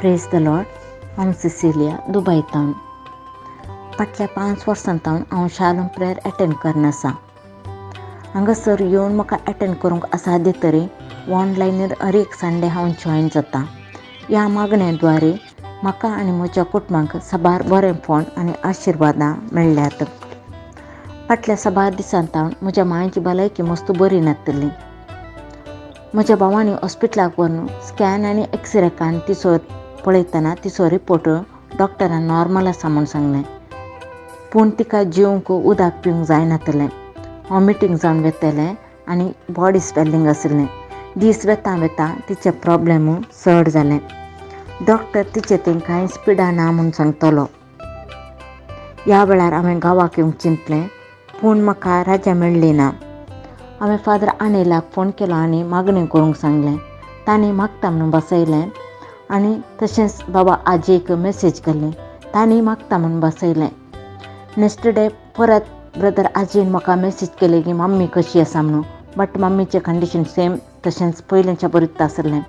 प्रेज the Lord. हांव Sicilia Dubai थावन. फाटल्या 5 वर्सां थावन हांव शालोम प्रेयर एटेंड करन आसा. हांगासर येवन म्हाका एटेंड करूंक असाध्य तरी ऑनलायनीर हर एक संडे हांव जॉयन जाता. ह्या मागण्या द्वारे म्हाका आनी म्हज्या कुटुंबाक साबार बरेंपण आनी आशिर्वादां मेळ्ळ्यात. फाटल्या साबार दिसां थावन म्हज्या मांयची भलायकी मस्त बरी नासली. म्हज्या भावांनी हॉस्पिटलाक व्हरून स्कॅन आनी एक्सरे काडून तिचो पळयतना तिचो रिपोर्ट डॉक्टरान नॉर्मल आसा म्हूण सांगलें. पूण तिका जेवंक, उदक पिवंक जायनातलें. वॉमिटींग जावन वेतालें आनी बॉडी स्वेलिंग आसलें. दीस वेता वेता तिचें प्रॉब्लेम चड जालें. डॉक्टर तिचें थंय कांयच पिडा ना म्हूण सांगतलो. ह्या वेळार हांवें गांवाक येवंक चिंतलें, पूण म्हाका रजा मेळ्ळी ना. हांवें फादर अनिलाक फोन केलो आनी मागणें करूंक सांगलें. तांणी मागता म्हणून बसयलें आनी तशेंच बाबा आजयेक मॅसेज केली. तांणी मागता म्हणून बसयलें. नेक्स्ट डे परत ब्रदर आजयेन म्हाका मॅसेज केली की मम्मी कशी आसा म्हणून. बट मम्मीचें कंडिशन सेम तशेंच पयलींच्या बरीच आसलें.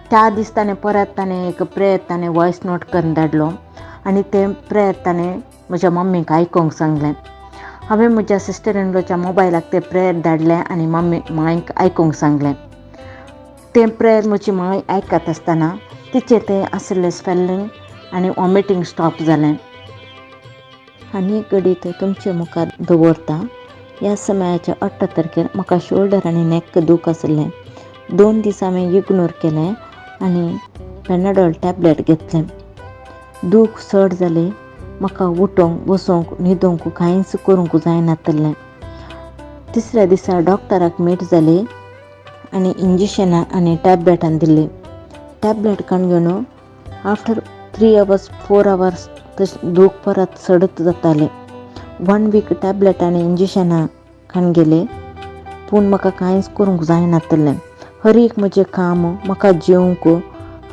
त्या दीस ताणें परत ताणें एक प्रेयर ताणें वॉयस नोट करून धाडलो आनी तें प्रेयर ताणें म्हज्या मम्मीक आयकूंक सांगलें. हांवें म्हज्या सिस्टर इन लॉच्या मोबायलाक तें प्रेयर धाडलें आनी मम्मी मांयक आयकूंक सांगलें. तें प्रेयर म्हजी मांय आयकत आसतना तिचें तें आशिल्लें स्वेलिंग आनी वॉमिटींग स्टॉप जालें. आनी एक घडीत तुमचे मुखार दवरता. ह्या समयाच्या 18 तारखेर म्हाका शोल्डर आनी नेक दूख आसलें. 2 दीस हांवें इग्नोर केलें आनी पेनाडॉल टॅबलेट घेतलें. दूख चड जाली. म्हाका उठोंक, बसोंक, न्हिदोंक कांयच करूंक जायनातलें. तिसऱ्या दिसा डॉक्टराक मीट जाली आनी इंजेक्शनां आनी टॅबलेटां दिली. टॅबलेट काडून घेवन आफ्टर 3 आवर्स, 4 आवर्स तशें दूख परत चडत जातालें. वन वीक टॅबलेट आनी इंजेक्शनां खावन गेली, पूण म्हाका कांयच करूंक जायनातलें. हर एक म्हजें काम, म्हाका जेवंक,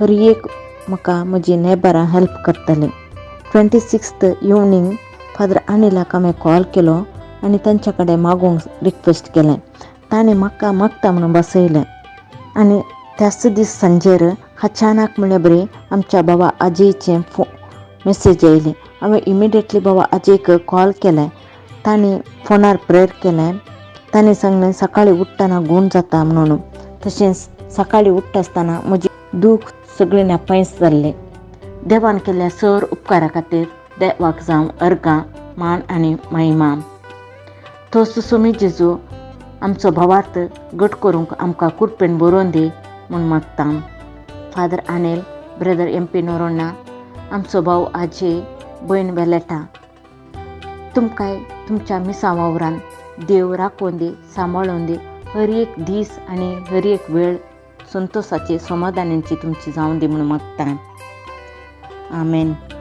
हर एक म्हाका म्हजी नेबरां हेल्प करतालीं. 26th evening father अनिलाक हांवें कॉल केलो आनी तांच्या कडेन मागूंक रिक्वेस्ट केलें. तांणी म्हाका मागता म्हणून बसयलें आनी त्याच दीस सांजेर अचानक म्हणल्यार बरी आमच्या बाबा आजयेचें मेसेज आयली. हांवें इमिडिएटली बाबा आजयेक कॉल केलें. तांणी फोनार प्रेयर केलें. तांणी सांगलें, सकाळीं उठ्ठना गूण जाता म्हणून. तशेंच सकाळीं उठ्ठा आसतना म्हजी दूख सगळी नापायस जाल्ली. देवान केल्ल्या सर उपकारा खातीर देवाक जावं अर्गां, मान आनी महिमा. तोच सोमी जेजू आमचो भावार्थ घट करूंक आमकां कृपेन बरोवन दी म्हूण मागता. Father Anil, brother M P Noronha, आमचो भाव आजय, भयण वेलेटा, तुमकांय तुमच्या मिसां वावरान देव राखून दी, सांबाळून दी. हर एक दीस आनी हर एक वेळ संतोसाची, समाधानाची तुमची जावं दी म्हूण मागता. आमेन.